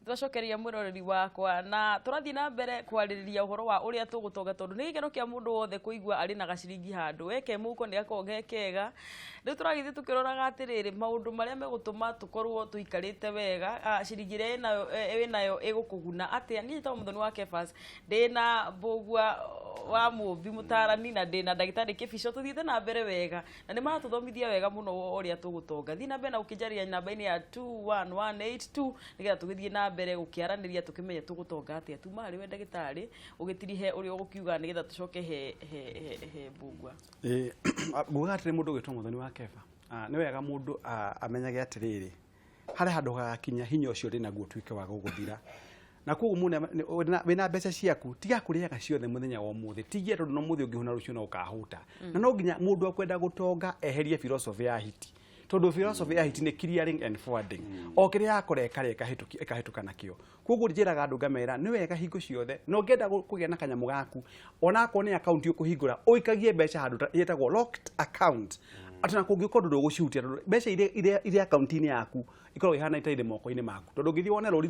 Twacokeria mwĩroreri wakwa na tũrathiĩ na mbere kwarĩrĩria ũhoro wa ũrĩa tũgũtonga, tondũ nĩ gĩkeno kĩa mũndũ wothe kũigua arĩ na gaciringi handũ weke mũhuko nĩ gakoragwo ge kega. Rĩu tũragĩthiĩ tũkĩroraga atĩrĩrĩ, maũndũ marĩa megũtũma tũkorwo tũikarĩte wega, ciringi ĩrĩa wĩnayo ĩgũkũguna atĩa. Niĩ njĩtagwo Mũthoni wa Kefas, ndĩna Mbũgua wa Mũmbi mũtarani na ndĩna ndagĩtarĩ Kĩbico. Tũthiĩte na mbere wega na nĩ maratũthomithia wega mũno ũrĩa tũgũtonga. Thiĩ na mbere na gũkĩnjarĩria namba-inĩ ya 21182 nĩgetha tũgĩthiĩ na mbere gũkĩaranĩria tũkĩmenye tũgũtonga atĩa. Tuma harĩ we ndagĩtarĩ, ũgĩtirihe ũrĩa ũgũkiuga nĩgetha tũcoke he Mbũgua. Ĩĩ, ngugaga atĩrĩ, mũndũ ũgĩtwo Mũthoni wa Keba, nĩ wega mũndũ amenyage atĩrĩrĩ, harĩ handũ hagakinya hinya ũcio ũrĩ naguo ũtuĩke wa gũgũthira, na koguo mũndũ wĩna mbeca ciaku, tiga kũrĩaga ciothe mũthenya wa ũmũthĩ. Tigia, tondũ no mũthĩ ũngĩhũna, rũciũ no ũkahũta. Na no nginya mũndũ akwenda gũtonga eherie philosophy ya hiti, tondũ philosophy ya hiti nĩ clearing and forwarding, o kĩrĩa yakora ĩkarĩa ĩkahĩtũka nakĩo. Koguo njĩraga andũ ngamera nĩ wega hingo ciothe na ũngĩenda kũgĩa na kanyamũ gaku, onakorwo nĩ account ũkũhingũra, ũikagie mbeca handũ ĩtagwo locked account, atĩ na kũngĩũka ũndũ ndũgũcihutia, tondũ mbeca iria irĩ akaunti-inĩ yaku ikoragwo ihana itarĩ moko-inĩ maku, tondũ ũngĩthiĩ wone rũri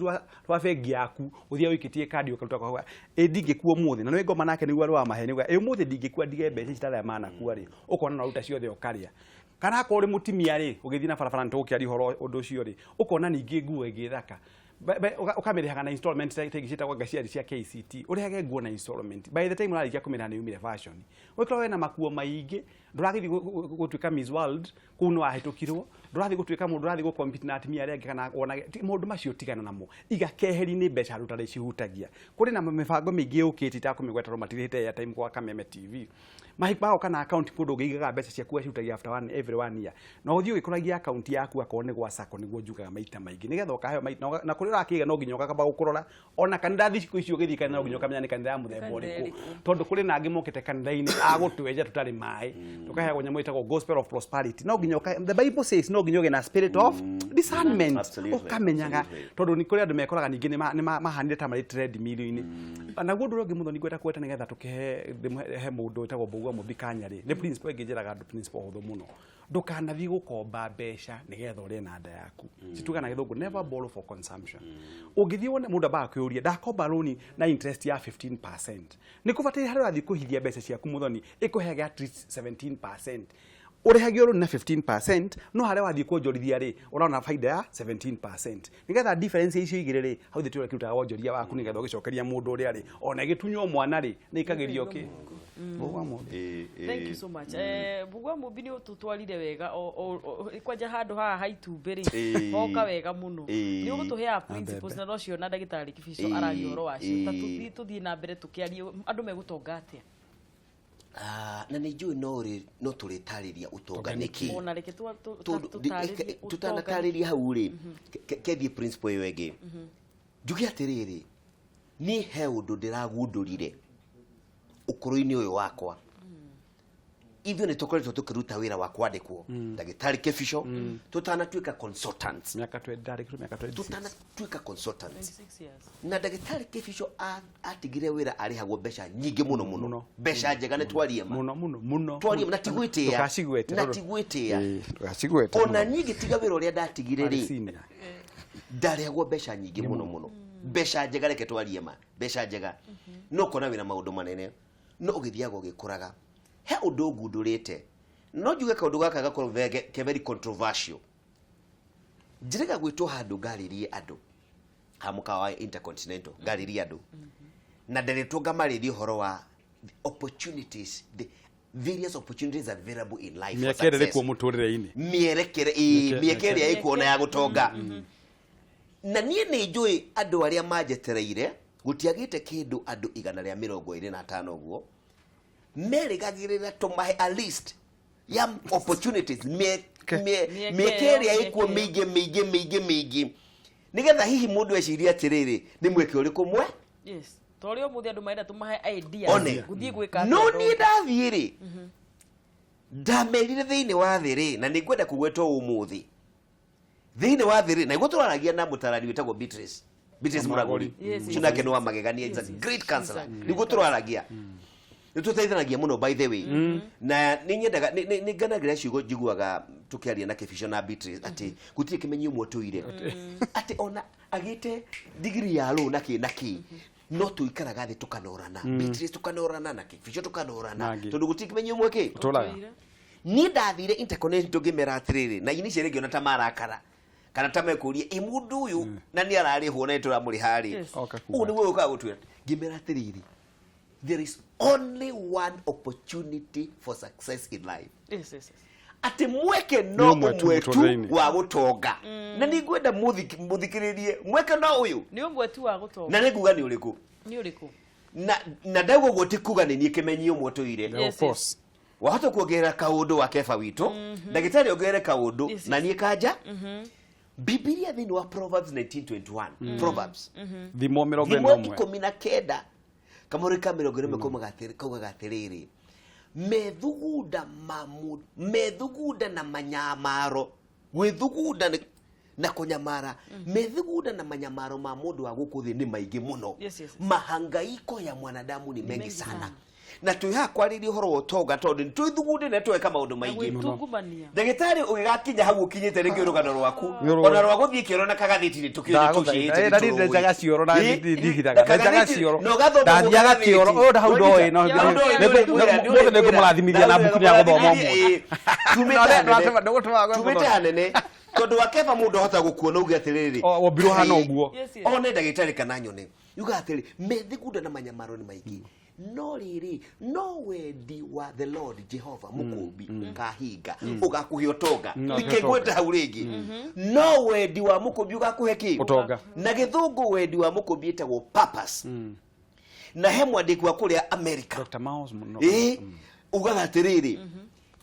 rwa bengi yaku, ũthiĩ ũikĩtie kandi ũkaruta kwa ĩ ndingĩkua ũmũthĩ, na nĩ ngoma nake nĩguo arĩ wa maheni uga ĩ ũmũthĩ ndingĩkua ndige mbeca ici tarĩa manakua rĩ, ũkona no ruta ciothe ũkarĩa. Kana akorwo ũrĩ mũtimia rĩ, ũgĩthiĩ na barabara, nĩ tũgũkĩaria ũhoro ũndũ ũcio rĩ, ũkona ningĩ nguo ĩngĩ thaka, ũkamĩrĩhaga na installment, ta ingĩ ciĩtagwo anga ciarĩ cia KCT, ũrĩhage nguo na installment. By the time ũrarĩkia kũmĩrĩha nĩ yumire fashion. Ũgĩkorwo wĩna makuo maingĩ, ndũragĩthiĩ gũtuĩka Miss World kũu, nĩ wahĩtũkirwo, ndũrathiĩ gũtuĩka mũndũ ũrathiĩ gũ-compete na atumia arĩa angĩ kana wonage maũndũ macio, tigana namo. Iga keheri-inĩ mbeca handũ ũtarĩ cihutagia. Kũrĩ na mĩbango mĩingĩ yũkĩte itakũmĩgweta tondũ matirĩhĩte airtime gwa Kameme TV. Magoka na account kũndũ ũngĩigaga mbeca ciaku ũgacihutagia after one, every one year, na ũthiĩ ũgĩkũragia account yaku, akorwo nĩ gwa sacco, nĩguo njugaga maita maingĩ, nĩgetha ũkaheo na kũrĩa ũrakĩiga no nginya ũgakamba gũkũrora. Ona kanitha thikũ ici ũgĩthiĩ kanitha no nginya ũkamenya nĩ kanitha ya mũthemba Kanitha ũrĩkũ, ĩrĩkũ. Tondũ kũrĩ na angĩ mokĩte kanitha-inĩ agũtwenja tũtarĩ maĩ, tũkaheagwo nyamũ ĩtagwo gospel of prosperity. No nginya the Bible says no nginya ũgĩe na spirit of discernment, ũkamenyaga, tondũ nĩ kũrĩ andũ mekoraga ningĩ nĩ mahanire ta marĩ treadmill-inĩ. Naguo ũndũ ũrĩa ũngĩ mũno ningwenda kweta nĩgetha tũkĩhe ndĩmũhe he mũndũ wĩtagwo Mbũgua Mũmbi kanya rĩ, nĩ principle ĩngĩ njĩraga andũ, principle hũthũ mũno: ndũkanathiĩ gũkomba mbeca nĩgetha ũrĩe na nda yaku. Cituga na Gĩthũngũ, "Never borrow for consumption." Ũngĩthiĩ wone mũndũ ambaga kwĩyũria, ndakomba loan na interest ya 15%, nĩ kũbataire harĩa ũrathiĩ kũhithia mbeca ciaku, mũthoni, ĩkũheage at least 17%. Ũrĩhagio loan na 15%, no harĩa wathiĩ kuonjorithia rĩ, ũrona baida ya 17%. Nĩgetha difference icio igĩrĩ rĩ, hau thĩ tũrĩa wonjoria waku, nĩgetha ũgĩcokeria mũndũ ũrĩa rĩ, ona ĩgĩtunywo mwana rĩ, nĩ ikagĩrio kĩ. Mbũgua Mũmbi. Thank you so much. Mbũgua Mũmbi, nĩ ũtũtwarire wega kwanja handũ haha ha itumbĩ rĩ, hoka wega mũno. Nĩ ũgũtũheaga principles na nocio na ndagĩtarĩ Kĩbico araria ũhoro wacio. Ta tũthiĩ na mbere tũkĩarie andũ megũtonga atĩa. Ah, na nĩ njũĩ no rĩ no tũrĩtarĩria ũtonga nĩkĩ. Ona reke Tondũ tũtarĩrie ũtonga. Tũtanatarĩria hau rĩ, kethiĩ principle ĩyo ĩngĩ, njuge atĩrĩrĩ, niĩ he ũndũ ndĩragundũrire ũkũrũ-inĩ ũyũ wakwa. Ithuĩ nĩ tũkoretwo tũkĩruta wĩra wa kwandĩkwo, ndagĩtarĩ Kĩbico, tũtanatuĩka consultants. Mĩaka 20, ndarĩkirwo mĩaka 26. Tũtanatuĩka consultants. 26 years. Na ndagĩtarĩ Kĩbico atigire wĩra arĩhagwo mbeca nyingĩ mũno mũno. Mũno. Mbeca njega, nĩ twarie ma. Mũno mũno mũno. Twarie na ti gwĩtĩĩa. Ndũgacigwete. Na ti gwĩtĩĩa. Ĩĩ, ndũgacigwete. Ona niĩ ngĩtiga wĩra ũrĩa ndatigire Arĩ rĩ, senior. ndarĩhagwo mbeca nyingĩ mũno mũno, mbeca njega, reke twarie ma, mbeca njega. No kona wĩna maũndũ manene, no ũgĩthiaga ũgĩkũraga, he ũndũ ngundũrĩte. No njuge kaũndũ gaka gakorwo ke very controversial. Njĩrĩga gwĩtwo handũ ngarĩrie andũ ha mũkawa wa Intercontinental, ngarĩrie andũ na nderetwo ngamarĩrie ũhoro wa the opportunities, the various opportunities available in life for Mĩeke ĩrĩa ĩrĩ success. kuo mũtũrĩre-inĩ. Mĩerekere, ĩĩ, mĩeke ĩrĩa ĩkuona ya gũtonga. Na niĩ nĩ njũĩ andũ arĩa manjetereire gũtiagĩte kĩndũ andũ 125 ũguo merĩgagĩrĩra tũmahe a list ya opportunities, Mĩeke mĩeke ĩyo, ĩrĩa ĩkuo, mĩeke mĩingĩ mĩingĩ mĩingĩ mĩingĩ, nĩgetha hihi mũndũ ecirie atĩrĩrĩ, nĩ mweke ũrĩkũ mwe. Yes, ta ũrĩa ũmũthĩ andũ marenda tũmahe ideas One. gũthiĩ gwĩka No atĩa. niĩ ndathiĩ rĩ, ndamerire thĩinĩ wa thĩ rĩ, na nĩ ngwenda kũgwetwo ũmũthĩ thĩinĩ wa thĩ rĩ, na nĩguo tũraragia na mũtarani wĩtagwo Beatrice Mũragũri. Yes, Ũcio nake nĩ wa magegania, is a great She's a counselor. great Nĩguo tũraragia. Nĩ tũteithanagia mũno, by the way, na nĩ nyendaga nĩ ngenagĩra ciugo njiguaga tũkĩaria na Kĩbico na Beatrice atĩ gũtirĩ kĩmenyi ũmwe tũire, atĩ ona agĩte digiri ya law na kĩ na kĩ, no tũikaraga thĩ tũkanorana, Beatrice tũkanorana na Kĩbico tũkanorana, Nangĩ. tondũ gũtirĩ kĩmenyi ũmwe kĩ Tũraga. Niĩ ndathire Intercontinental ngĩmera atĩrĩrĩ, na initially ngĩona ta marakara kana ta mekũria ĩ mũndũ ũyũ na nĩ ararĩhwo na nĩ tũramũrĩha rĩ, Oka kuga ũũ nĩguo ũkaga gũtwĩra. Ngĩmera atĩrĩrĩ, there is only one opportunity for success in life, atĩ mweke no Nĩ ũmwe tu ũmwe tu mũtũrĩre-inĩ. wa gũtonga, na nĩ ngwenda mũthikĩrĩrie mweke no ũyũ. Nĩ ũmwe tu wa gũtonga. Na nĩ nguga nĩ ũrĩkũ. Nĩ ũrĩkũ? Na ndauga ũguo ti kuga nĩ niĩ kĩmenyi ũmwe tũire. Of course. Wahota kuongerera kaũndũ wa keba witũ, ndagĩtarĩ ongerere kaũndũ na niĩ kanja. Bibilia thĩinĩ wa Proverbs 1921, Proverbs Thimo mĩrongo ĩna thimo ũmwe. 19 kamũrĩ ka 41 kaugaga atĩrĩrĩ, methugunda ma mũndũ, methugunda na manyamaro, gwĩthugunda na kũnyamara, methugunda na manyamaro ma mũndũ wa gũkũ thĩ nĩ maingĩ mũno. Mahangaiko ya mwanadamu ni mengi mengi sana. Sana. Na twĩ haha kwarĩria ũhoro wa ũtonga tondũ nĩ twĩthugunde na tweka maũndũ Na maingĩ. gwĩtungumania. Ndagĩtarĩ, ũgĩgakinya hau ũkinyĩte rĩngĩ rũgano rwaku Nĩ rũĩ. ona rwa gũthiĩ kĩoro na kagathĩti nĩ tũkĩũĩ Ndagũthaitha. Na niĩ ndenjaga cioro na ndihithaga. Ndenjaga cioro. Na ũgathoma Ndathiaga kĩoro. Ũyũ hau ndoĩ, no mũthĩ nĩ ngũmũrathimithia na mbuku nĩ agũthoma ũmũthĩ. Tumĩte hanene tondũ wakeba mũndũ ahota gũkuona uge atĩrĩrĩ, O, wombirwo hana ũguo. One ndagĩtarĩ kana nyone yuga atĩrĩ, methigunda na manyamaro nĩ maingĩ, no rĩrĩ, no wendi wa the Lord Jehova mũkũmbi ũkahinga, ũgakũhe ũtonga. No, Rike ngwete hau rĩngĩ, no wendi wa mũkũmbi ũgakũhe kĩ? Ũtonga. Na gĩthũngũ wendi wa mũkũmbi ĩtagwo purpose, na he mwandĩki wa kũrĩa America, Dr. Miles Monroe. Ĩĩ, ugaga atĩrĩrĩ,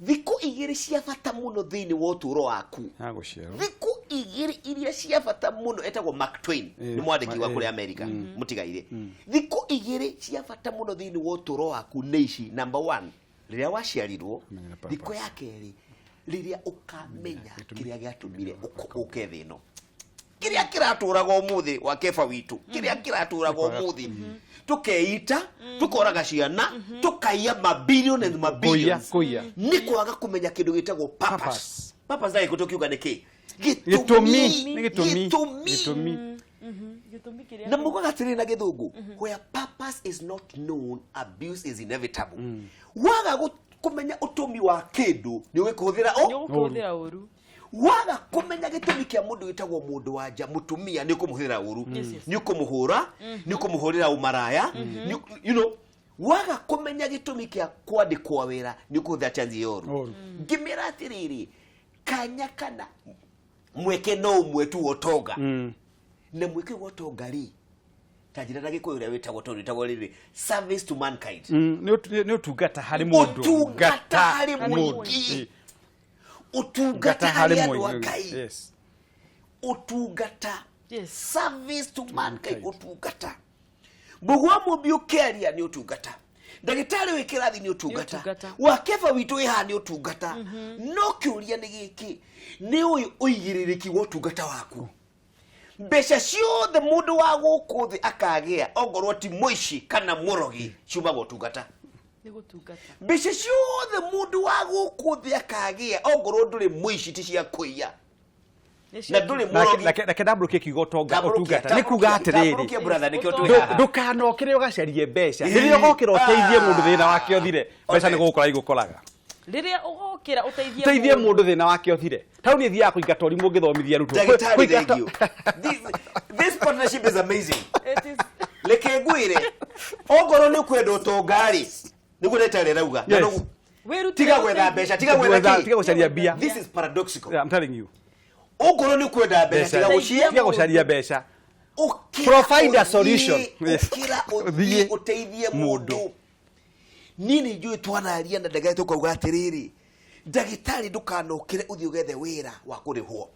thikũ igĩrĩ cia bata mũno thĩinĩ wa ũtũũro waku, Ya gũciarwo. Thikũ igĩrĩ iria cia bata mũno, etagwo Mark Twain, nĩ mwandĩki wa kũrĩa America mũtigaire, thikũ igĩrĩ cia bata mũno thĩinĩ wa ũtũũro waku nĩ ici: number one, rĩrĩa waciarirwo. Kũmenya purpose. Thikũ ya kerĩ, rĩrĩa ũkamenya kĩrĩa gĩatũmire ũke thĩ ĩno, kĩrĩa kĩratũraga ũmũthĩ wa keba witũ, kĩrĩa kĩratũraga ũmũthĩ, tũkeita, tũkoraga ciana, tũkaiya mabillion and mabillions, Kũiya. nĩ kwaga kũmenya kĩndũ gĩtagwo purpose. Purpose. Purpose na gĩkũ tũkiuga nĩ kĩ? Gĩtũmi. Nĩ gĩtũmi. Gĩtũmi. Gĩtũmi. Gĩtũmi kĩrĩa Na mugaga atĩrĩ na gĩthũngũ, where purpose is not known, abuse is inevitable. Waga kũmenya ũtũmi wa kĩndũ, nĩ ũgĩkũhũthĩra nĩ ũ ũgũkũhũthĩra ũru. Waga kũmenya gĩtũmi kĩa mũndũ wĩtagwo mũndũ wa nja, mũtumia, nĩ ũkũmũhũthĩra ũru, nĩ ũkũmũhũra, nĩ ũkũmũhũrĩra ũmaraya, waga kũmenya gĩtũmi kĩa kwandĩkwo wĩra, nĩ ũkũhũthĩra chance ĩyo ũru. Ũru. Ngĩmĩra atĩrĩrĩ, kanya kana mweke no ũmwe tu wa ũtonga, na mweke wa ũtonga rĩ, ta njĩra na gĩkũyũ ũrĩa wĩtagwo, tondũ wĩtagwo rĩrĩ service to mankind. Nĩ ũtungata harĩ mũndũ. Ũtungata harĩ mũingĩ. Ũtungata harĩ andũ a mũingĩ. Ngai. Ũtungata. Service to mankind. Mankind. Ũtungata mbũgua mũmbi ũkĩaria nĩ ũtungata, ndagĩtarĩ wĩ kĩrathi nĩ ũtungata, Nĩ ũtungata. wa keba witũ wĩ haha nĩ ũtungata. No kĩũria nĩ gĩkĩ, nĩ ũyũ ũigĩrĩrĩki wa ũtungata waku? Mbeca ciothe mũndũ wa gũkũ thĩ akagĩa, ongorwo ti mũici kana mũrogi, ciumaga ũtungata. Nĩ gũtungata. Mbeca ciothe mũndũ wa gũkũ thĩ akagĩa, ongorwo ndũrĩ mũici, ti cia kũiya na ndũrĩ mũrogi. Reke ndambũrũkie kiugo ũtonga, Tambũrũkia, ũtungata nĩ kuga tambũrũkia, atĩrĩrĩ, tambũrũkia, brother, nĩkĩo twĩ haha. Ndũkanokĩre ũgacarie mbeca. Rĩrĩa ũgokĩra ũteithie mũndũ thĩna wake ũthire, mbeca nĩ gũgũkora igũkoraga. Rĩrĩa ũgokĩra ũteithie Ũteithie mũndũ thĩna wake ũthire, tau niĩ thiaga kũingata ũrimũ ngĩthomithia arutwo. Ndagĩtarĩ, Kũingata- thank you. This partnership is amazing. It is. Reke ngwĩre, ongorwo nĩ ũkwenda ũtonga rĩ, nĩguo ndagĩtarĩ arauga. Na Wĩrutĩre tiga gwetha ũteithie. mbeca, tiga gwetha Gwetha- kĩ? tiga gũcaria mbia. This is paradoxical. Yeah, I'm telling you. Ongorwo nĩ ũkwenda mbeca, tiga gũcia Tiga gũcaria mbeca. Ũkĩra Provide a ũthiĩ, solution. Yes. ũkĩra ũthiĩ Ũthiĩ ũteithie mũndũ. mũndũ. Niĩ nĩ njũĩ twanaria na ndagĩtarĩ tũkauga atĩrĩrĩ, ndagĩtarĩ, ndũkanokĩre ũthiĩ ũgethe wĩra wa kũrĩhwo.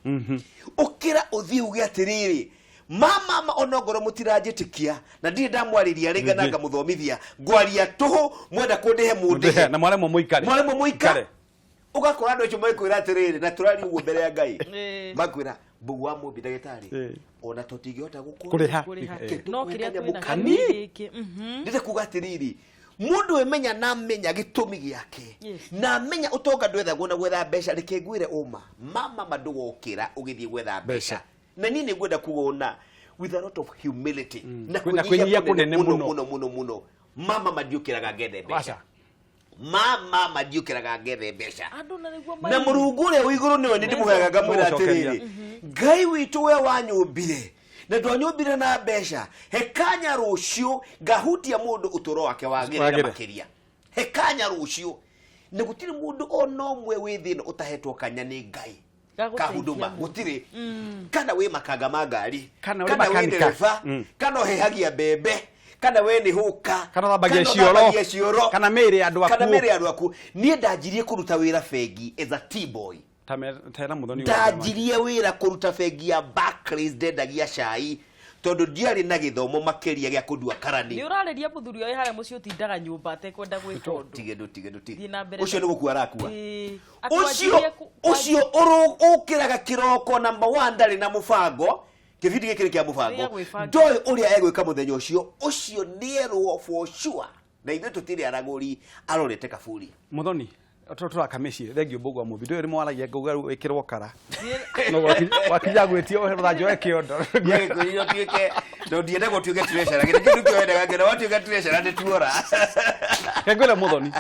Ũkĩra ũthiĩ uge atĩrĩrĩ, mama, onongorwo mũtiranjĩtĩkia na ndirĩ ndamwarĩria rĩngĩ na Ningĩ. ngamũthomithia, ngwaria tũhũ, mwenda kũndĩhe mũndĩhe. Na mwaremwo mũikare. Mwaremwo mũikare. Ikare. Ũgakora andũ acio makwĩra atĩrĩrĩ, na tũraria ũguo mbere ya Ngai, makwĩra mbugu wa mũmbi, ndagĩtarĩ, ona tũtingĩhota gũkũrĩha. Kũrĩha. Kũrĩha. Kĩndũ No kĩrĩa kanyamũ twĩna kanini. gĩkĩ. Ndĩrenda kuga atĩrĩrĩ, Mundu wimenya na amenya gitumi giake na amenya utonga ndwethagwo na gwetha mbeca. Reke ngwire uma mama mandugokira ugithie gwetha mbeca, na niĩ nĩ ngwenda kuona with a lot of humility na Na kwĩnyihia kũnene muno mũno. Muno muno muno. Mama mandiũkĩraga ngethe mbeca. Aca. Mama mandiũkĩraga ngethe mbeca. Andũ na nĩguo Na Mũrungu ũrĩa wĩ igũrũ nĩwe nĩ ndĩmũheaga, ngamwĩra Mũgũcokeria. atĩrĩrĩ, Ngai witũ, we wanyũmbire na ndwanyũmbire na mbeca, he kanya rũciũ ngahutia mũndũ ũtũũro wake wagĩrĩre Wagĩre. makĩria. He kanya rũciũ, na gũtirĩ mũndũ ona ũmwe wĩ thĩ ĩno ũtahetwo kanya nĩ Ngai Gagũteithia kahuduma. mũndũ. Gũtirĩ, kana wĩ makanga ma ngari, Kana ũrĩ kana wĩ makanika. ndereba, kana ũhehagia mbembe, kana we nĩ hũka, Kana ũthambagia kana cioro. ũthambagia cioro, Kana mĩĩrĩ ya andũ kana akuũ. mĩĩrĩ ya andũ akuũ. Niĩ ndanjirie kũruta wĩra bengi as a tea boy. Ta tera Muthoni. Ndanjirie wĩra kũruta bengi ya Barclays, ndendagia cai tondũ ndiarĩ na gĩthomo makĩria gĩa kũndua karani. Nĩ ũrarĩria mũthuri ũyũ harĩa mũciĩ ũtindaga nyũmba atekwenda gwĩka ũndũ. Tige ndũ, tige ndũ, Thiĩ tige. na mbere. Ũcio nĩ gũkua arakua. Ĩĩ. Ũcio Atwanjirie ũcio ũkĩraga kĩroko number one ndarĩ na mũbango. Kĩbindi gĩkĩ nĩ kĩa mũbango. Nĩ gĩa gwĩbanga. Ndoĩ ũrĩa egwĩka mũthenya ũcio. Ũcio nĩerwo for sure, na ithuĩ tũtirĩ aragũri, arorete kaburi. Muthoni, tũraka mĩciĩ. Thengiũ Mbũgua Mũmbi, ndũĩ rĩmwe waragia ngauga rĩu ĩkĩrwo kara. No wakinya gwĩtio rũthanju we kĩondo. Ndiagĩkwĩrire ũtuĩke, tondũ ndiendaga ũtuĩke treasurer. Gĩtĩ kĩu nĩkĩo wendaga, ngĩona watuĩka treasurer nĩ tuora. Ngwĩre Muthoni,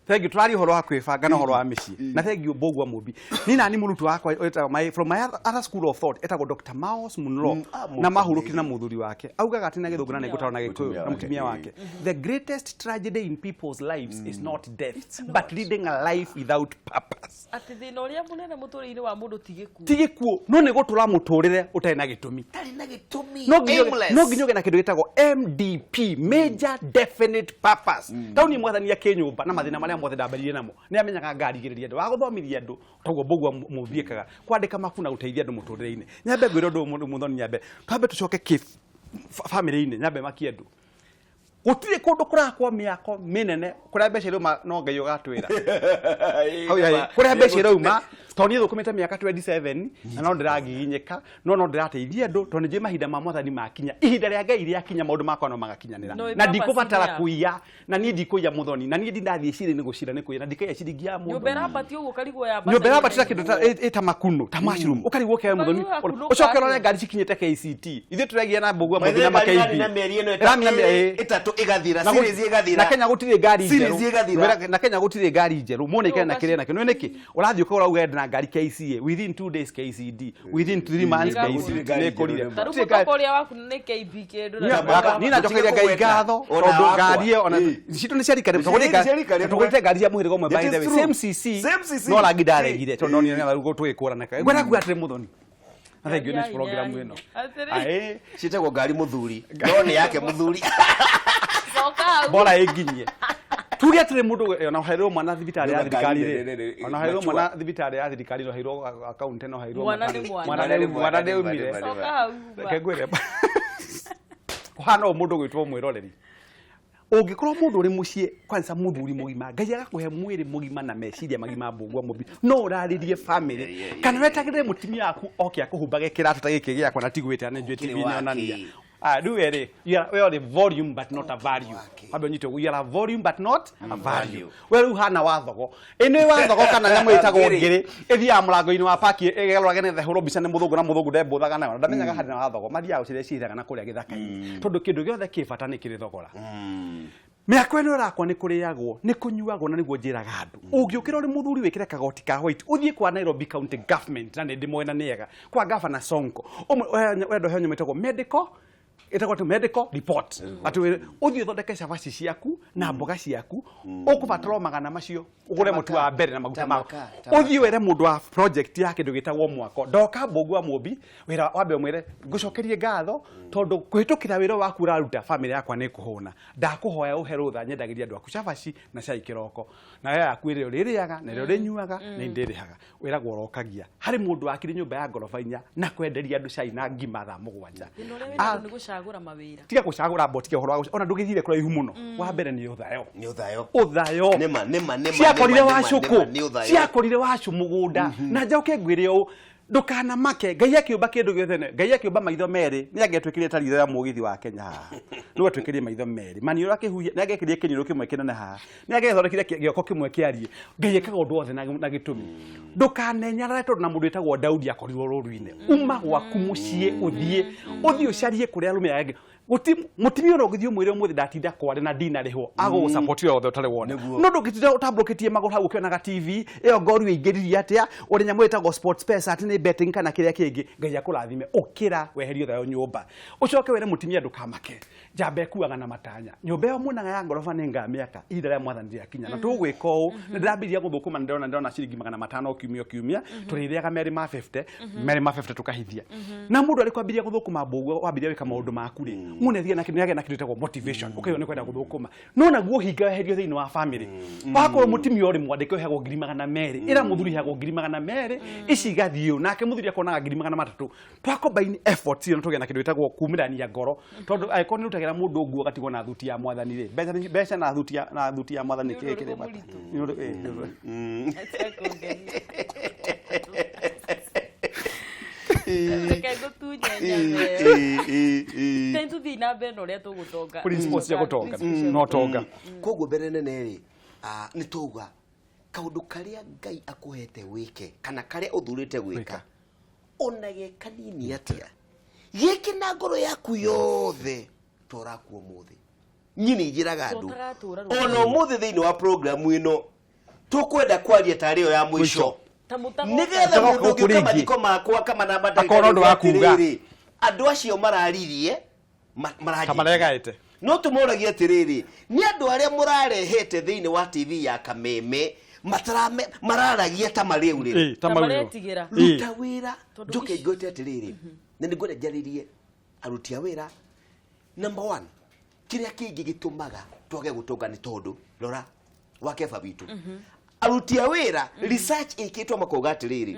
thengiũ. Tũraria ũhoro wa kwĩbanga na ũhoro wa mĩciĩ, na thengiũ Mbũgua Mũmbi. Niĩ nani mũrutwo wakwa wĩtagwo from my other school of thought, etagwo Dr. Miles Munro, na mahurũkire na mũthuri wake, augaga atĩ na Gĩthũngũ na nĩngũtaũra na Gĩkũyũ, na mũtumia wake, "The greatest tragedy in people's lives is not death but leading a life without purpose." Atĩ thĩna ũrĩa mũnene mũtũrĩre-inĩ wa mũndũ ti gĩkuũ. Ti gĩkuũ, no nĩ gũtũra mũtũrĩre ũtarĩ na gĩtũmi. Tarĩ na gĩtũmi. No nginya ũgĩe na kĩndũ gĩtagwo MDP, major definite purpose. Tauni Mwathani akĩnyũmba na mathĩna marĩa mothe ndambĩrĩirie namo, nĩ amenyaga ngarigĩrĩria andũ wagũthomithia andũ toguo Mbũgua Mũmbi ĩkaga kwandĩka mabuku na gũteithia andũ mũtũrĩre-inĩ. Nyambe ngwĩre ũndũ ũyũ, Mũthoni, nyambe twambe tũcoke kĩ famĩlĩ-inĩ, nyambe makie andũ. Gũtirĩ kũndũ kũrakwo mĩako mĩnene kũrĩa mbeca irauma, no Ngai ũgatwĩra hau ya kũrĩa mbeca irauma, tondũ niĩ thũkũmĩte mĩaka 27 na no ndĩragiginyĩka, no ndĩrateithia andũ tondũ nĩnjũĩ mahinda ma Mwathani makinya, ihinda rĩa Ngai rĩakinya, maũndũ makwa no magakinyanĩra. No Na purpose ndikũbatara nĩ yaku. kũiya, na niĩ ndikũiya, Mũthoni, na niĩ ndindathiĩ cira-inĩ gũcira nĩ kũiya, na ndikaiya ciringi ya mũndũ. Nyũmba ĩrambatio ũguo ũkarigwo yambatagio Nyũmba ĩrambatĩra na kĩndũ ta ĩta makuno, ta mushroom, ũkarigwo kĩawe Mũthoni. Ũkarigwo yakunũka Ũcoke ũrore atĩa? ngari cikinyĩte KCT, ithuĩ tũregia na Mbũgua Mũmbi na Maithe ma KB. na mĩeri ĩno Ĩrami na ĩtatũ ĩgathira, Na series ĩgathira. Na Kenya gũtirĩ ngari Series njerũ. ĩgathira. Na Kenya gũtirĩ ngari njerũ muone ikare na kĩrĩa nakĩo. Nĩ nĩkĩ ũrathiĩ ũkagũra ũgenda na ngari KCA, within 2 days KCD, within 3 months Gũtirĩ KCD ngari nĩ kũrire. njerũ. Ta rĩu Gũtirĩ ngari- mũtongoria ũrĩa waku nĩ KB kĩndũ na Niĩ Tamaka. niĩ najokeria Ngai ngatho Ona tondũ wakwa. ngari ĩyo ona citũ nĩ cia rika rĩmwe. Nĩ cia rika rĩmwe. Tũgũrĩte ngari cia mũhĩrĩga ũmwe, It by is the way, true. same CC. Same CC. No rangi ndaregire tondũ nonire nĩ tũgĩkũranaka. Ngwenda kuga atĩrĩ, Mũthoni, na thengiũ nĩ Ya, program ya, ĩno. Atĩrĩ. Aĩ, Ciĩtagwo ngari mũthuri, no nĩ yake mũthuri. Coka hau. Bora ĩnginyie. Tuge atĩrĩ, mũndũ ona ũheirwo mwana thibitarĩ ya Nĩ ngari thirikari rĩ, nene, ona ũheirwo mature. mwana thibitarĩ ya thirikari, no ũheirwo akaunti, no ũheirwo Mwana nĩ mwana. mwana nĩ mwana nĩ umire. Coka hau. Reke ngwĩre, kũhana ũũ, mũndũ gwĩtwo mwĩroreri, ũngĩkorwo mũndũ ũrĩ mũciĩ kwanza mũthuri mũgima, Ngai agakũhe mwĩrĩ mũgima na meciria magima, Mbũgua Mũmbi, no ũrarĩrie famĩlĩ kana wetagĩrĩre mũtumia waku oke akũhumbage kĩratũ ta gĩkĩ gĩakwa na tigwĩte na nĩnjũĩ Ũkĩrĩ TV wake. nĩonania. Ah, rĩu werĩ we are a volume but not a value. Wake. Wambe ũnyite ũguo, you are a volume but not a value. Value. We rĩu hana wathogo ĩno wathogo kana nyamũ ĩtagwo Ngĩrĩ. ngĩrĩ ĩthiaga mũrango-inĩ wa paki ĩgerorage nĩgetha ĩhũrwo mbica nĩ mũthũngũ, na mũthũngũ ndembũthaga nayo na ndamenyaga harĩ na wathogo mathiaga gũcirĩa ciraga na kũrĩa gĩthaka-inĩ, tondũ kĩndũ gĩothe kĩ bata nĩ kĩrĩ thogora. Mĩako ĩno ĩrakwa nĩ kũrĩagwo, nĩ kũnyuagwo, na nĩguo njĩraga andũ, ũngĩũkĩra ũrĩ mũthuri wĩkĩre kagoti ka white, ũthiĩ kwa Nairobi County Government, na nĩ ndĩmoĩ na nĩega, kwa Governor Sonko, wenda ũheo nyamũ ĩtagwo medical, ĩtagwo atĩ medical report, atĩ ũthiĩ ũthondeke cabaci ciaku na mboga ciaku, ũkũbatara o magana macio ũgũre mũtu wa mbere na maguta mako. Tamaka, tamaka. Ũthiĩ wĩre mũndũ wa project ya kĩndũ gĩtagwo mwako ndoka Mbũgua Mũmbi wĩra wambe ũmwĩre ngũcokerie ngatho tondũ kũhĩtũkĩra wĩra waku ũraruta famĩlĩ yakwa nĩ kũhũna, ndakũhoya ũhe rũtha nyendagĩria andũ aku cabaci na cai kĩroko, na we yaku ĩrĩa ũrĩrĩaga na ĩrĩa ũrĩnyuaga na ndĩrĩhaga wĩragwo ũrokagia harĩ mũndũ wakire nyũmba ya ngoroba inya na kwenderia andũ cai na ngima thaa 7. Thĩna ũrĩa Ah, wĩnaguo nĩ gũcagũra mawĩra. Tiga gũcagũra mbo, tiga ũhoro wa ona ndũgĩthire kũraihu mũno, wa mbere nĩ ũthayo. Nĩ ũthayo. Ũthayo. Nĩma, nĩma, nĩma, Ciakorire nĩma, wacũkũ nĩma, nĩ ũthayo. Ciakorire wacũ mũgũnda na njoke ngwĩre ũũ. Ndũkanamake. Ngai akĩũmba kĩndũ gĩothe Ngai akĩũmba maitho merĩ, nĩ angĩatwĩkĩrire ta ritho ya mũgithi wa Kenya haha. Nĩ atwĩkĩrire maitho merĩ. Maniũrũ akĩhuhia, nĩ angĩekĩrire kĩniũrũ kĩmwe kĩnene haha. Nĩ angĩathondekire gĩoko kĩmwe kĩariĩ. Ngai ekaga ũndũ wothe na gĩtũmi. Ndũkanenyarare tondũ na mũndũ wĩtagwo Daudi akorirwo rũru-inĩ. Uma gwaku mũciĩ ũthiĩ, ũthiĩ ũcarie kũrĩa arũme aya angĩ. Guti mutumia ũrĩa ũngĩthiĩ ũmwĩre ũmũthĩ ndatinda kware na ndinarĩhwo agũgũsupport yothe ũtarĩ wona. Nĩguo. No ndũngĩtinda ũtambũrũkĩtie magũrũ hau ũkĩonaga TV ĩyo ngoru ĩingĩririe atĩa, ũrĩa nyamũ ĩtagwo sports pesa atĩ nĩ betting kana kĩrĩa kĩngĩ. Ngai akũrathime, ũkĩra weherio thayũ nyũmba, ũcoke wĩre mũtumia ndũkamake. Njamba ĩkuaga na matanya. Nyũmba ĩyo muonaga ya ngoroba nĩ ngamĩaka ihinda rĩa mwathani rĩakinya. Na tũgwĩka ũũ, nĩ ndĩrambĩrĩria gũthũkũma, nĩ ndĩrona ciringi 500 o kiumia o kiumia, tũrĩrĩaga merĩ ma 50, merĩ ma 50 tũkahithia. Na mũndũ arĩ kwambĩrĩria gũthũkũma mbũguo, wambĩrĩria gwĩka maũndũ maku rĩ, mũndũ nĩathiaga na kĩndũ, nĩagĩa na kĩndũ gĩtagwo motivation, ũkaigua nĩ kwenda gũthũkũma. No naguo ũhinga weherio thĩinĩ wa family. Wakorwo mũtumia ũrĩ mwandĩke ũheagwo 200,000, ĩra mũthuri heagwo 200,000, ici igathiĩ ũũ, nake mũthuri akonaga 300,000. Twa combine efforts ĩyo tũgĩa na kĩndũ gĩtagwo kumĩrania ngoro, tondũ angĩkorwo nĩ ũrutagĩra mũndũ nguo ũgatigwo na thuti ya mwathani rĩ, mbeca na thuti ya, na thuti ya mwathani Nĩ kĩrĩ ũndũ kĩrĩ ũrĩkũ bata? mũritũ? Nĩ ũndũ, ĩ, nĩ ũndũ. Reke ngũtunye nyama ĩyo. Tene tũthiĩ na mbere na ũrĩa tũgũtonga. Principles cia gũtonga. Principles cia No tonga. Koguo mbere nene rĩ, nĩ twauga kaũndũ karĩa Ngai akũhete wĩke kana karĩa ũthurĩte gwĩka, ona ge kanini atĩa, gĩke na ngoro yaku yothe torakua ũmũthĩ. Niĩ nĩ njĩraga andũ Tũtaratũra rũciũ. ona ũmũthĩ thĩinĩ wa program ĩno tũkwenda kwaria tarĩ ĩyo ya mũico, Ta mũtagoka. nĩgetha Mũtagoka mũndũ ũngĩ gũkũ ũka rĩngĩ. mathiko makwa kama na mandagĩtarĩ Akorwo ũndũ wa kuuga. atĩrĩrĩ, andũ acio mararirie Ta maregaĩte. No tũmoragie atĩrĩrĩ, nĩ andũ arĩa mũrarehete thĩinĩ wa TV ya Kameme matarame mararagia ta marĩ rĩu. Ĩ, ta Ta mau rĩu. maretigĩra. Ĩ. Ruta wĩra, Tondũ njoke ngwĩte atĩrĩrĩ, na nĩ ngwenda njarĩrie aruti a wĩra. Number one, kĩrĩa kĩngĩ gĩtũmaga twage gũtonga nĩ tondũ rora wakeba witũ aruti a wĩra, research ĩkĩtwo makauga atĩrĩrĩ,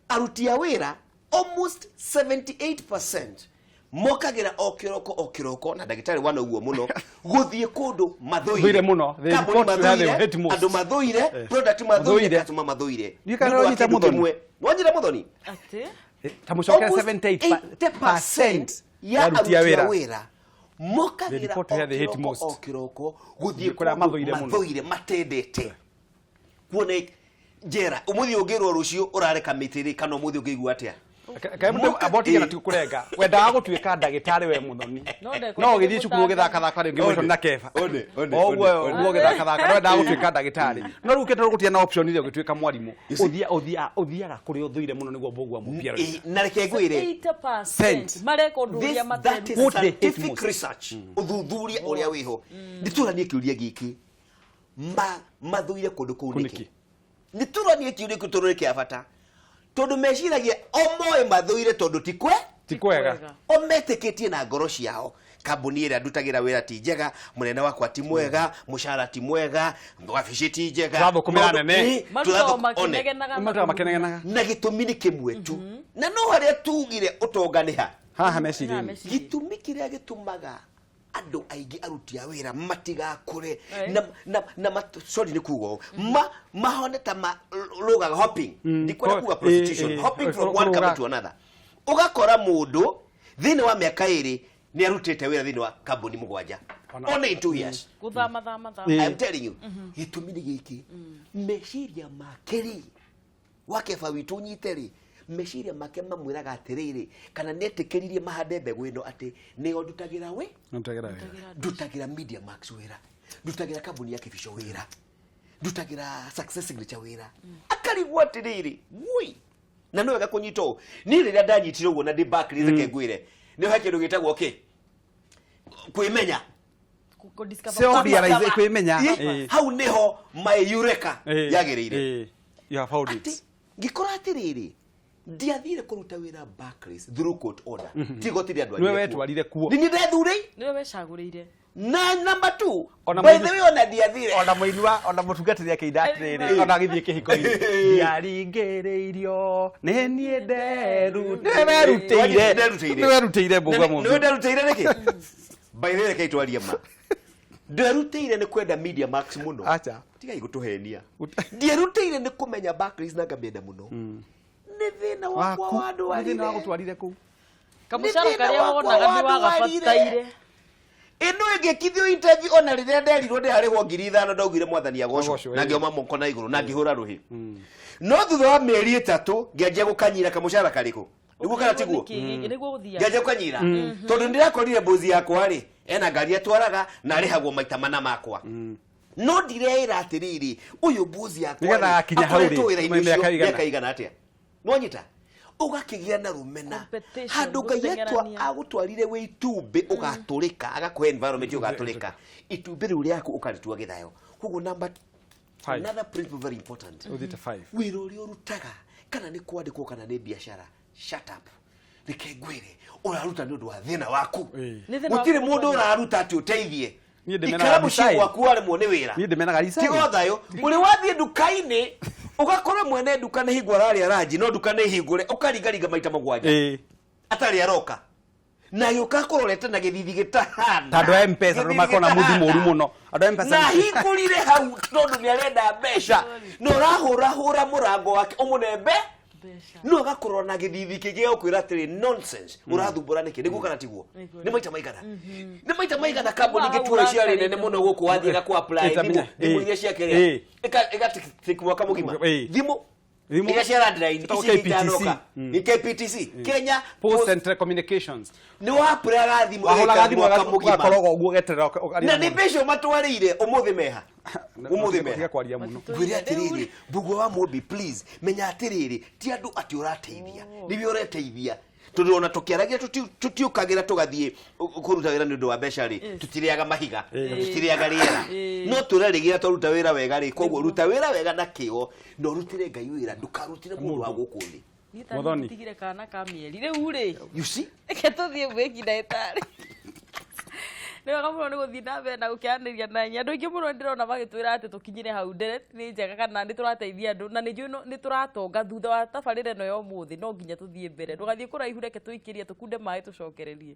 aruti a wĩra almost 78% mokagĩra o kĩroko o kĩroko, na ndagĩtarĩ wana ũguo mũno, gũthiĩ kũndũ Mathũire mathũire mũno. They Kambuni report where they mathũire, hate most. andũ mathũire, product mathũire, Mathũire. customer mathũire. Ndiũĩ kana Nĩ ũndũ wa nĩwanyita kĩndũ Mũthoni. kĩmwe. Nĩwanyita Mũthoni? Atĩ? Ta mũcokere Almost 78% 80% ya aruti a aruti a wĩra. wĩra They mokagĩra report o where they hate kĩroko most. o kĩroko gũthiĩ Kũrĩa kũndũ mathũire mũno. mathũire matendete. Kuona njera ũmũthĩ ũngĩrwo rũciũ ũrareka mĩtĩ rĩ, kana ũmũthĩ ũngĩigua atĩa? Abotigana tikurenga wendaga gũtuĩka ndagĩtarĩ we Mũthoni, No ndekwendaga no ũgĩthiĩ cukuru gũthaka. ũgĩthakathaka rĩngĩ mũico na keba One, one, o ũguo one, one. ũguo ũgĩthakathaka no wendaga gũtuĩka ndagĩtarĩ, no rĩu kĩndũ gũtirĩ na option iria ũgĩtuĩka mwarimũ, ũthiaga kũrĩa ũthũire mũno nĩguo mbũgua mũbia. Ĩ, na reke ngwĩre 80% mareka ũndũ ũrĩa This, that is materutĩire. What they hate scientific most. research, ũthuthuria ũrĩa wĩho. Nĩtũranie kĩũria gĩkĩ, mathũire kũndũ kũu Kũu nĩkĩ? nĩkĩ? Nĩtũranie kĩũria kĩu tondũ nĩ kĩa bata, tondũ meciragia o moĩ mathũire tondũ ti kwe Ti kwega. O metĩkĩtie na ngoro ciao kambuni ĩrĩa ndutagĩra wĩra ti njega, mũnene wakwa ti mwega, mũcara ti mwega, wabici ti njega. Tũrathũkũmĩra Maũndũ- nene. Ĩ, Marutaga one. makĩnegenaga. Marutaga makĩnegenaga. Na gĩtũmi nĩ kĩmwe tu, na no harĩa tugire ũtonga nĩ ha haha meciria-inĩ. Meciria. Gĩtũmi kĩrĩa gĩtũmaga andũ aingĩ aruti a wĩra matigakũre na sorry nĩ kuga ũũ, mahone ta marũgaga hopping, ndikwenda kuga prostitution, hopping from one kũrũga. company to another, ũgakora mũndũ thĩinĩ wa mĩaka 2 nĩ arutĩte wĩra thĩinĩ wa kambuni 7 only in 2 years. Gũthama thama thama. I am telling you, gĩtũmi nĩ gĩkĩ, meciria make rĩ, wakeba witũ ũnyite rĩ, meciria make mamwĩraga atĩrĩrĩ, kana nĩetĩkĩririe mahande mbegũ ĩno atĩ nĩo ndutagĩra wĩ Ndutagĩra wĩra. Ndutagĩra Media Max wĩra, ndutagĩra kambuni ya Kĩbico wĩra, ndutagĩra Success Signature wĩra, akarigwo atĩrĩrĩ, wui, na nĩ wega kũnyita ũũ. Niĩ rĩrĩa ndanyitire ũguo na ndĩ Barclays, reke ngwĩre, nĩ he kĩndũ gĩtagwo kĩ kwĩmenya. Self realize, kwĩmenya. Hau nĩho my eureka yagĩrĩire. You have found it. Atĩ ngĩkora atĩrĩrĩ, ndiathire kũruta wĩra Barclays through court order, ti igoti rĩa andũ Nĩwe wetwarire kuo. Nĩ niĩ ndethurĩi. Nĩwe wecagũrĩire. Na number two, Ona by mũini- the way, ona ndiathire ona mũini wa ona mũtungatĩri akĩinda atĩrĩrĩ, ona agĩthiĩ kĩhiko-inĩ, ndiaringĩrĩirio nĩ niĩ nderu, nĩwe werutĩire. Nderutĩire. Nĩwe werutĩire mbũgua Nĩwe mũmbi. nderutĩire nĩkĩ? By the way, reke itwarie ma, nderutĩire nĩ kwenda Media Max mũno. Acha. Tigai gũtũhenia. Ndierutĩire nĩ kũmenya Barclays na ngamĩenda mũno, nĩ Nĩ thĩna wakwa Waku. Nĩ thĩna wandwarire. wagũtwarire kũu. Kamũcara Nĩ thĩna karĩa wakwa wonaga nĩ wandwarire. wagabataire. Ĩno ĩngĩkithio interview ona rĩrĩa nderirwo ndĩrarĩhwo 5,000, ndaugire Mwathani agocwo. Agocwo, Na ĩĩ. ngĩoma moko na igũrũ na ngĩhũra rũhĩ. No thutha wa mĩeri 3 ngĩanjia gũkanyira kamũcara karĩkũ, nĩguo kana tiguo? Nĩguo gũthiaga. Ngĩanjia gũkanyira tondũ ndĩrakorire mbuzi yakwa rĩ ena ngari atwaraga na arĩhagwo maita mana makwa, no ndireĩra atĩrĩrĩ, ũyũ mbuzi yakwa Nĩgetha rĩ, agakinya hau rĩ, akoretwo wĩra-inĩ mĩaka ũcio ĩigana? mĩaka igana atĩa? Nwanyita ũgakĩgĩa na rũmena Competition, handũ Ngai atwa gũteng'erania. agũtwarire wĩ itumbĩ ũgatũrĩka, agakũhe environment ũgatũrĩka itumbĩ rĩu rĩaku ũkarĩtua gĩthayo. Koguo number Five. another principle very important, Ũthiĩte five. wĩra ũrĩa ũrutaga, kana nĩ kwandĩkwo kana nĩ biacara, shut up, reke ngwĩre, ũraruta nĩ ũndũ wa thĩna waku. Ĩĩ. Nĩ thĩna Gũtirĩ waku mũndũ gũtwarire. ũraruta atĩ ũteithie. Niĩ ndĩmenaga Ikara mũciĩ design. gwaku waremwo nĩ wĩra. Niĩ ndĩmenaga design. Tiga thayũ ũrĩ wathiĩ nduka-inĩ ũgakora mwene nduka nĩ hingo ararĩa ranji, no nduka nĩ hingũre, ũkaringaringa maita 7 Ĩĩ. atarĩ aroka, na gĩũka kũrorete na gĩthithi gĩtahana. Ta andũ a M-Pesa Gĩthithi makoragwo na muthi mũru gĩtahana. mũno. Andũ a M-Pesa Na hingũrire hau tondũ nĩ arenda mbeca, na ũrahũrahũra mũrango wake ũmũnembe. Mbeca. No agakorwo na gĩthithi kĩngĩ gĩgũkwĩra atĩrĩ, "Nonsense, ũrathumbũra nĩkĩ?" Nĩguo kana tiguo? Nĩguo. Nĩ maita maigana, nĩ maita maigana kambuni Hau ingĩ ciarĩ nene ũrakarĩte mũno gũkũ wathiĩ gakũ apply thimũ Ĩtamenya. thimũ Ĩĩ. iria ciake Ĩĩ. ĩgatake mwaka mũgima. Ĩĩ. Thimũ Thimũ. iria cia landline Ĩtagwo ici ingĩ KPTC. itanoka. Nĩ KPTC, Kenya Post and Telecommunications. Nĩ wapũraga thimũ Wahũraga ĩgaikara thimũ mwaka mũgima. ũgakorwo ũguo ũgeterera ũkaria Na na nĩ mũndũ. mbeca ũmatwarĩire ũmũthĩ meha, ũmũthĩ Tiga meha. kwaria mũno. Ngwĩre atĩrĩrĩ, mbugua wa Mũmbi, please menya atĩrĩrĩ, ti andũ atĩ ũrateithia, nĩwe ũreteithia, tondũ ona tũkĩaragia tũtiũkagĩra tũgathiĩ kũruta wĩra nĩ ũndũ wa mbeca rĩ, tũtirĩaga mahiga, tũtirĩaga rĩera, no tũrarĩgĩra twaruta wĩra wega rĩ. Koguo ruta wĩra wega na kĩo, na ũrutĩre Ngai wĩra, ndũkarutĩre mũndũ wa gũkũ thĩ. Niĩ ta Muthoni. ndigire kana ka mĩeri rĩu rĩ. You see? Reke tũthiĩ mwĩki ndagĩtarĩ. Nĩ wega mũno nĩ gũthiĩ na mbere na gũkĩaranĩria na inyuĩ. Andũ aingĩ mũno ndĩrona magĩtwĩra atĩ tũkinyire hau ndereti nĩ njega kana nĩ tũrateithia andũ na nĩ njũĩ nĩ tũratonga thutha wa tabarĩra ĩno ya ũmũthĩ. No nginya tũthiĩ mbere, ndũgathiĩ kũraihu, reke tũikĩrie tũkunde maĩ tũcokererie.